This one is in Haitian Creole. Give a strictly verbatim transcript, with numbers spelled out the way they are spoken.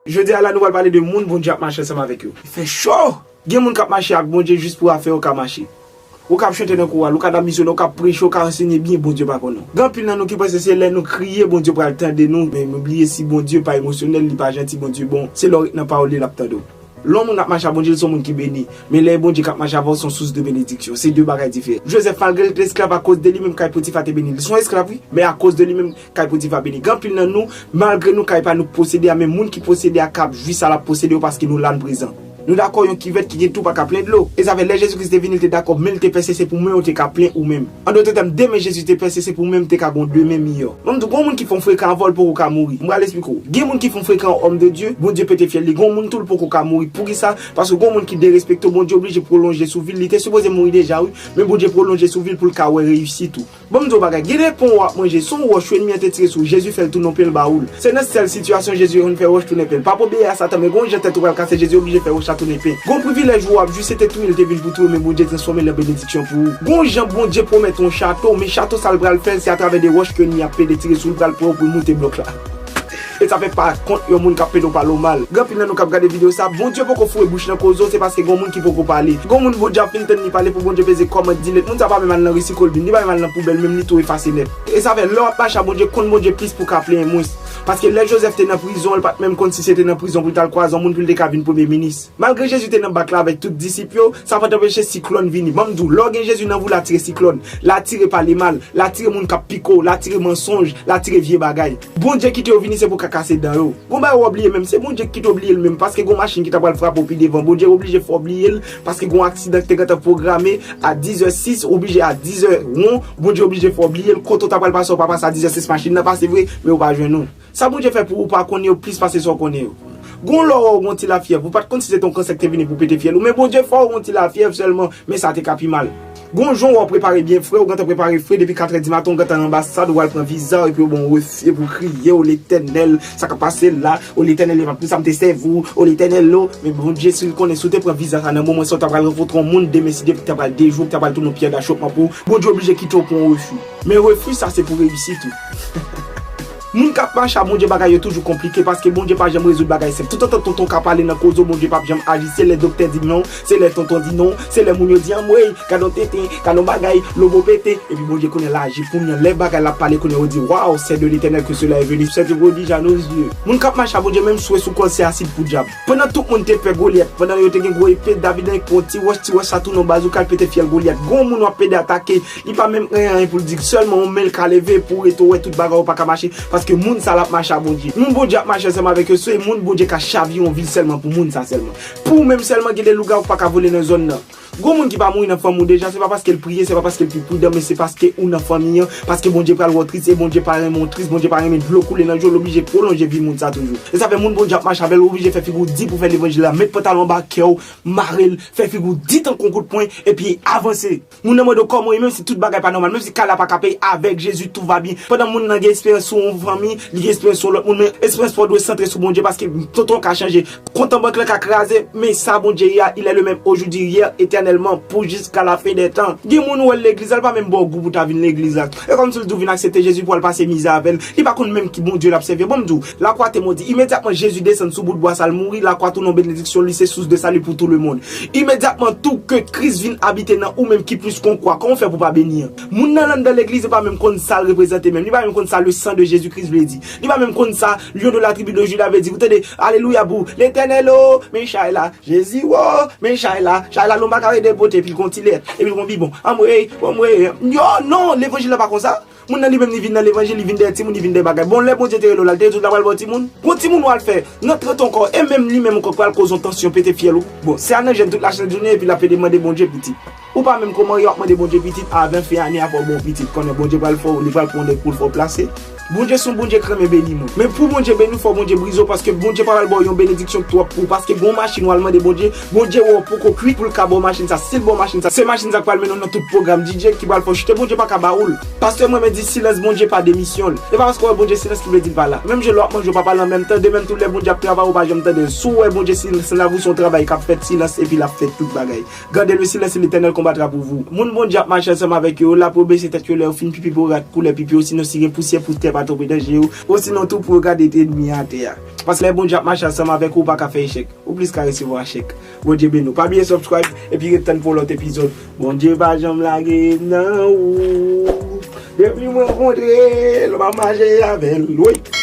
Jodi a la, nou pral pale de moun Bondye ap mache ansanm avèk yo. Li fè cho! Gen moun k ap mache ak Bondye jis pou afè yo ka mache. Ou ka ap chante nan koral, ou ka ap misyone, ou ka ap preche, ou ka ansenye byen, Bondye pa konnen w. Gen anpil nan nou ki panse se lè nou kriye, Bondye pral tande nou, men nou bliye si Bondye pa emosyonèl, li pa janti, Bondye bon, se lè w ret nan pawòl li, l ap tande w. Lè yon moun ap mache ak Bondye, li se yon moun ki beni. Men lè e Bondye k ap mache avè w, se yon sous de benediksyon. Se de bagay diferan. Jozèf, malgre li te esklav, akoz de li menm, kay Potifa te beni l. Li se yon esklav, wi, men akoz de li menm, kay Potifa beni. Gen anpil nan nou, malgre nou kay pa nou k posede a, men moun ki posede a k ap jwi sa l ap posede yo paske nou la n prezan. Nou dakò yon kivèt ki gen tou pa ka plen dlo. E sa fè lè Jezi Kris te vini, li te dakò men l te pèse se pou mwen ou te ka plen ou menm. An dòt tèm, de men Jezi te pèse se pou mwen m te ka gon de men miyò. Ban m di w, gon moun ki fè yon frekan avè w, l poko ka mouri. M pral esplike w. Gen moun ki fè yon frekan homme de Dieu, Bondye pete fyèl li. Gon moun tou, l poko ka mouri. Poukisa? Paske gon moun ki derespekte w, Bondye oblije pwolonje sou vi l. Li te sipoze mouri deja, wi. Men Bondye pwolonje sou vi l pou l ka wè reyisit ou. Ban m di w bagay, gen de pon w ap manje, se yon wòch ennmi an te tire sou ou, Jezi fè l tounen yon pen, l ba ou l. Se nan sèl sitiyasyon Jezi konn fè wòch tounen pen. Pa pran bèy a Satan, men gon jan tèt ou pral kase, Jezi oblije fè wòch la tounen pen. Gon privilèj ou ap jwi, se te touye l te vin pou touye, men Bondye transfòme l an benediksyon pou ou. Gon jan Bondye pwomèt yon chato, men chato sa l pral fè l, se atravè de wòch ke ennmi ap pede tire sou l, pral pran w pou l moute blòk la. E sa fè pa kont yon moun k ap pede w pale w mal. Gen anpil nan nou k ap gade videyo sa, Bondye poko foure bouch nan koze w, se paske gen yon moun ki poko pale. Gen yon moun Bondye ap fin tann li pale pou Bondye peze kòmand delete. Moun sa pa menm al nan resikolbin, li pa menm al nan poubèl, menm li tou efase nèt. E sa fè, lè w ap mache ak Bondye, konn Bondye plis pou w ka plenyen mwens. Paske lè Jozèf te nan prizon, l pa t menm konn si se te nan prizon pou l t al kwaze yon moun pou l te ka vin premye minis. Malgre Jezi te nan bak la avèk tout disip yo, sa pa t anpeche siklòn vini. Ban m di w, lè w gen Jezi nan vi w, l atire siklòn, l atire pale mal, l atire moun k ap pike w, l atire mansonj, l atire vye bagay. Bondye kite yo vini, se pou w ka kase dan yo. Gon bagay w ap bliye menm, se Bondye ki kite w bliye l menm, paske gon machin ki ta pral frape w pi devan, Bondye oblije fè w bliye l, paske gon aksidan ki te gentan pwograme a dizè sis, oblije a dizè won, Bondye oblije fè w bliye l, kote w ta pral pase, w pa pase a dizè sis, machin nan pase vre, men w pa jwenn ou. Sa Bondye fè pou ou pa konnen yo plis pase sa w konnen yo. Gon lè w wè w gon ti lafyèv, ou pa t konn si se te yon kansè ki te vini pou pete fyèl ou, men Bondye fè w gon ti lafyèv sèlman, men sa te ka pi mal. Gon jan w wè w prepare byen fre, ou gentan prepare fre depi katrè di maten, ou gentan nan anbasad, ou al pran viza, epi yo ba w refi, epi w kriye, o Letènèl, sa k ap pase la, o Letènèl, e pa pou sa m te sèvi w, o Letènèl, o, men Bondye, si l konnen si w te pran viza sa nan moman sa, w ta pral rankontre yon moun, demen si Dye vle, ki ta pral dejwe w, ki ta pral tounen yon pyè dachopman pou ou, Bondye oblije kite w pran yon refi. Men refi sa se pou reyisit ou. Moun k ap mache ak Bondye, bagay yo toujou konplike paske Bondye pa janm rezoud bagay senp. Toutotan tonton ka pale nan koze w, Bondye p ap janm aji. Se lè doktè di non, se lè tonton di non, se lè moun yo di anmwey, gad on tenten, gad on bagay, lobo pete. Epi Bondye kounye a l aji pou moun nan. Lè bagay la ap pale kounye a, yo di, waw, c'est de l'Éternel que cela est venu, c'est un prodige à nos yeux. Moun k ap mache ak Bondye, menm swe sou kò l se asid pou dyab. Pandan tout moun te pè Golyat, pandan yo te gen gwo epe, David annik pran yon ti wòch, ti wòch sa tounen yon bazouka, l pete fyèl Golyat. Gon moun w ap pede atake, li pa menm gen anyen pou l di, sèlman yon men l ka leve pou w rete w wè tout bagay yo pa ka mache, paske moun sa l ap mache ak Bondye. Moun Bondye ap mache ansanm avèk yo, se moun Bondye ka chavire yon vil sèlman pou moun sa sèlman. Pou ou menm sèlman, gen de lougawou k pa ka vole nan zòn nan. Gon moun ki pa mouri nan fanmi w deja, se pa paske l priye, se pa paske l pi pridan, men se paske ou nan fanmi an, paske Bondye pral wè w tris, e Bondye pa renmen w tris, Bondye pa renmen dlo koule nan je w, l oblije pwolonje vi moun sa toujou. E sa fè moun Bondye ap mache avè l, ou oblije fè figi w di pou fè levanjil la, met pantalon anba kè w, mare l, fè figi w di tankou yon kout pwen, epi avanse. Moun nan mande w kòman w ye, menm si tout bagay pa nòmal, menm si kay la pa ka peye, avèk Jezi, tout va byen. Pandan moun nan gen esperans sou yon fanmi, li gen esperans sou yon lòt moun, men esperans pa w dwe santre sou Bondye, paske tonton ka chanje. Kont an bank lan ka kraze, men sa Bondye ye a, il est le même aujourd'hui, hier, éternellement, pour jusqu'à la fin des temps. Gen moun ou wè l legliz la, l pa menm ba w gou pou w ta vin legliz la. E kòmsi l di w vin aksepte Jezi pou w al pase mizè avè l. Li pa konn menm ki Bondye l ap sèvi. Ban m di w, lakwa te modi. Imedyatman Jezi desann sou bout bwa sa, l mouri, lakwa tounen yon benediksyon, li se sous de sali pou tout le monde. Imedyatman tou ke Kris vin abite nan ou menm ki plis kon kwa, kòman w fè pou w pa beni an? Moun nan anndan legliz, li pa menm konn sa l reprezante menm. Li pa menm konn sa le sang de Jésus-Christ vle di. Li pa menm konn sa Lion de la tribu de Juda vle di. Ou tande, alelouya pou Letènèl o, men chay la. Jezi o, men chay la. Chay la, lòm pa ka rete pote, epi l gon ti lèt, epi l gon bibon. Anmwey, anmwey. Yo, non, levanjil la pa konsa. Moun nan li menm li vin nan levanjil, li vin dèyè timoun, li vin dèyè bagay. Bon, lè Bondye te rele w la, l te di w ta pral ba w timoun? Gon timoun w al fè nan trant ankò, e menm li menm ankò pral koz yon tansyon pete fyèl ou. Bon, se ananje l tout lachèn jounen, epi l ap pede mande Bondye pitit. Ou pa menm ko marye, w ap mande Bondye pitit, avan fen ane a fò w ba w pitit. Konnen Bondye pral fè w, li pral pran yon nèg pou l fè w plase. Bondye se yon Bondye k renmen beni moun. Men pou Bondye beni w, fò Bondye brize w, paske Bondye pa pral ba w yon benediksyon k twòp pou ou, paske gon machin w al mande Bondye, Bondye wè w poko kwit pou l ka ba w machin sa. Si l ba w machin sa, se machin sa k pral mennen w nan tout pwogram D J ki pral fè w chite, Bondye pa ka ba ou l. Pastè, mwen renmen di silans Bondye pa demisyon l. E pa paske w wè Bondye silans ki vle di l pa la. Menm jan lè w ap manje, w pa pale an menm tan, de menm tou lè Bondye ap travay, ou pa janm tande l. Si w wè Bondye silans la, se yon travay k ap fèt, silans, epi l ap fè tout bagay. Garde le silence et l'Éternel combattra pour vous. Moun Bondye ap mache ansanm avèk yo, la pou yo bese tèt yo lè yo fin pipi pou yo rat koulè pipi yo, sinon si gen pousyè pou tè tonbe nan je w, osinon tou pou yo gade enmi atè a. Paske lè Bondye ap mache ansanm avèk ou, ou pa ka fè echèk. Ou plis ka resevwa chèk. Bondye beni w. Pa bliye subscribe epi ret tann pou yon lòt epizòd. Bondye pa janm lage m nan ou. Depi m rankontre l, m ap mache avè l. Wi.